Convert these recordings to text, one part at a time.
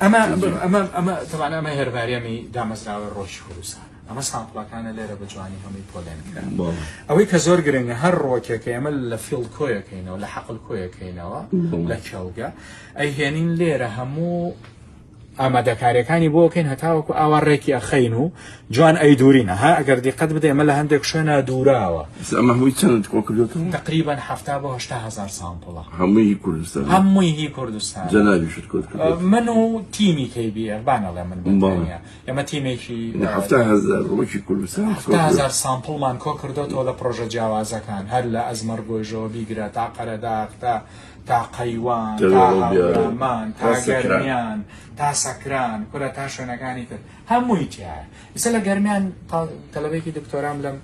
ئەمە ئەمە ئەمە تەبعەن ئەمە herbarium ی دامەزراوەی ڕۆژی کوردستانە. ئەمە sample ەکانە لێرە بە جوانی هەمووی پۆلێن کرا. ئەوەی کە زۆر گرنگە هەر ڕۆکێکە ئێمە لە field کۆیەکەینەوە لە حەقل کۆیەکەینەوە لە کێڵگە ئەیهێنین لێرە هەموو ئامادەکاریەکانی بۆ کەین هەتاوەکو ئاوا ڕێکی ئەخەین و جوان ئەی دوورینە ها ئەگەر دیقەت بدە ئێمە لە هەندێک شوێنە دووراوە. ئەمە هەمووی چەندت کۆ کردوێتەوە؟ تقریبا 70 بۆ 80 هەزار sample ە. هەمووی هی کوردستان. هەمووی هی کوردستان. جەنابیشت کۆت کردوێت؟ من و تیمی KBF با نەڵێم من بەتەنیا. ئێمە تیمێکی 70 هەزار ڕۆکی کوردستان 70 هەزار sample مان کۆ کردوێتەوە لە پرۆژە جیاوازەکان هەر لە ئەزمەر گۆیژەوە بیگرە تا قەرەداغ تا قەیوان تا هەورامان تا گەرمیان تا سەکران کورە تا شوێنەکانی تر هەمووی تایە. ئێستا لە گەرمیان تەلەبێکی دکتۆرام لەم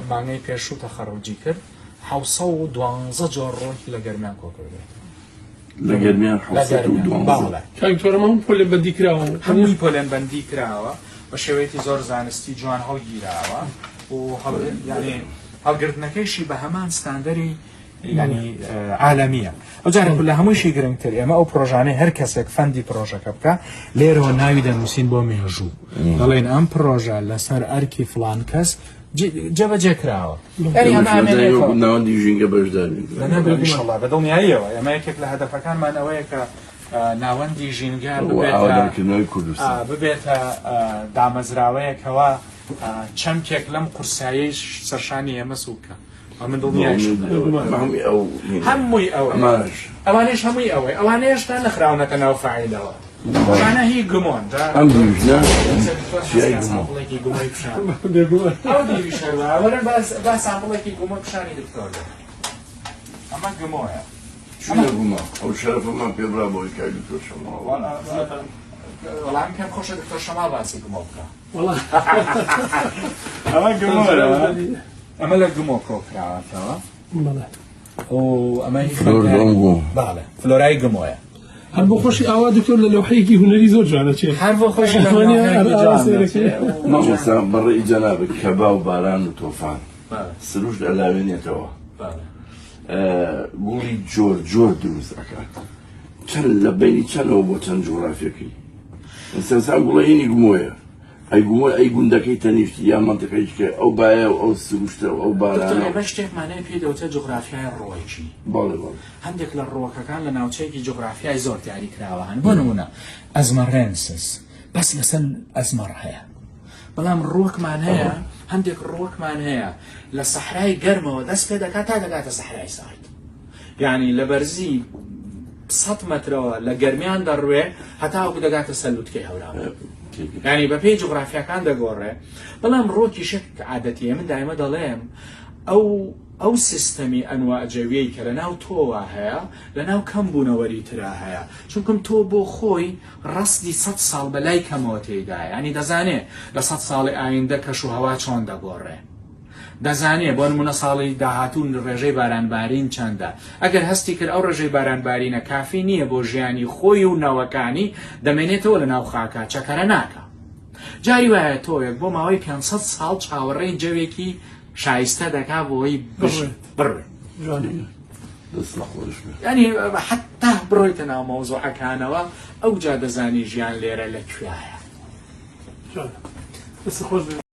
مانگەی پێشوو تەخەڕوجی کرد 712 جۆر ڕۆکی لە گەرمیان کۆ کردێت. لە گەرمیان 712؟ کاک دکتۆر ئەمە هەموو پۆلێن بەندی کراوە؟ هەمووی پۆلێن بەندی کراوە بە شێوەیەکی زۆر زانستی جوان هەڵگیراوە و یعنی هەڵگرتنەکەیشی بە هەمان ستاندەری یعنی عالەمیە. ئەو جارێک لە هەمووشی گرنگتر ئێمە ئەو پرۆژانەی هەر کەسێک fund ی پرۆژەکە بکە لێرەوە ناوی دەنووسین بۆ مێژوو، دەڵێن ئەم پرۆژە لەسەر ئەرکی فلان کەس جێبەجێ کراوە. یعنی ئەمە ئامێنێتەوە. ناوەندی ژینگە بەشداری ئینشەڵڵا بە دڵنیاییەوە ئێمە یەکێک لە هەدەفەکانمان ئەوەیە کە ناوەندی ژینگە ئاوادانکردنەوەی کوردستان ببێتە دامەزراوەیەکەوە چەمکێک لەم قورسایەی سەرشانی ئێمە سووکە. من دڵنیایشم هەمووی ئەو ئەوانەیش هەمووی ئەوەی ئەوانە هێشتا نەخراونەتە ناو file ەوە. ئەوانە هی گمۆن. ئەم دیویشنا sample ێکی گمۆی پیشان ئەو دیویش هەروە وەرن با sample ێکی گمۆ پیشانی دکتۆر بێ. ئەمە گمۆیە. چونە گومە ئەو شەرەفەمان پێبرا بۆی کاک دکتۆر شەماڵ. وەڵام پێم خۆشە دکتۆر شەماڵ باسی گمۆ بکە. ئەمە گمۆیە. ئەمە لە گمۆ کۆکراوەتەوە. ئەمە فلۆرای گمۆیە. هەر بۆ خۆشی ئاوا دکتۆر لە لەوحەیەکی هونەری زۆر جوانە چێ. هەر بۆ خۆشی مامۆستا بەڕێی جەنابت کەبا و باران و تۆفان سروشت ئەلاوێنێتەوە، گوڵی جۆر جۆر دروست ئەکات. چەند لە بینی چەندەوە بۆ چەند جوگرافیەکەی ئینسان گوڵەینی گمۆیە ئەی گومۆ ئەی گوندەکەی تەنیشتی یا مەنتیقەیەکی ئەو بایە و ئەو سروشتە و ئەو بارانە. ئێمە شتێکمان هەیە پێی دەوترێت جوگرافیای ڕووەکی. بەڵێ بەڵێ. هەندێک لە ڕووەکەکان لە ناوچەیەکی جوگرافیای زۆر دیاری کراوە هەن. بۆ نمونە ئەزمەڕێنسس بەس لەسەر ئەزمەڕ هەیە، بەڵام ڕووەکمان هەیە، هەندێک ڕووەکمان هەیە لە سەحرای گەرمەوە دەست پێ دەکات تا دەگاتە سەحرای سارد. یعنی لە بەرزی 100 مەترەوە لە گەرمیان دەڕوێ هەتاوەکو دەگاتە سەر لوتکەی هەورامان. یعنی بە پێی جوگرافیاکان دەگۆڕێ. بەڵام ڕۆکیشێک عادەتیە. من دایمە دەڵێم ئەو سیستەمی ئەنوا جەویەی کە لەناو تۆوە هەیە لەناو کەم بوونەوەری ترا هەیە، چونکم تۆ بۆ خۆی ڕەسدی 100 ساڵ بەلای کەمەوە تێیدایە. یعنی دەزانێ لە 100 ساڵی ئایندە کەش و هەوا چۆن دەگۆڕێ، دەزانێ بۆ نمونە ساڵی داهاتوو ڕێژەی بارانبارین چەندە. ئەگەر هەستی کرد ئەو ڕێژەی بارانبارینە کافی نییە بۆ ژیانی خۆی و نەوەکانی، دەمێنێتەوە لە ناو خاکە، چەکەرە ناکە. جاری وایە تۆیەک بۆ ماوەی 500 ساڵ چاوەڕێی جەوێکی شایستە دەکا بۆی بڕێ. ینی حتا بڕۆیتە ناو مەوزوعەکانەوە ئەو جا دەزانی ژیان لێرە لەکوێیە. دەست خۆش.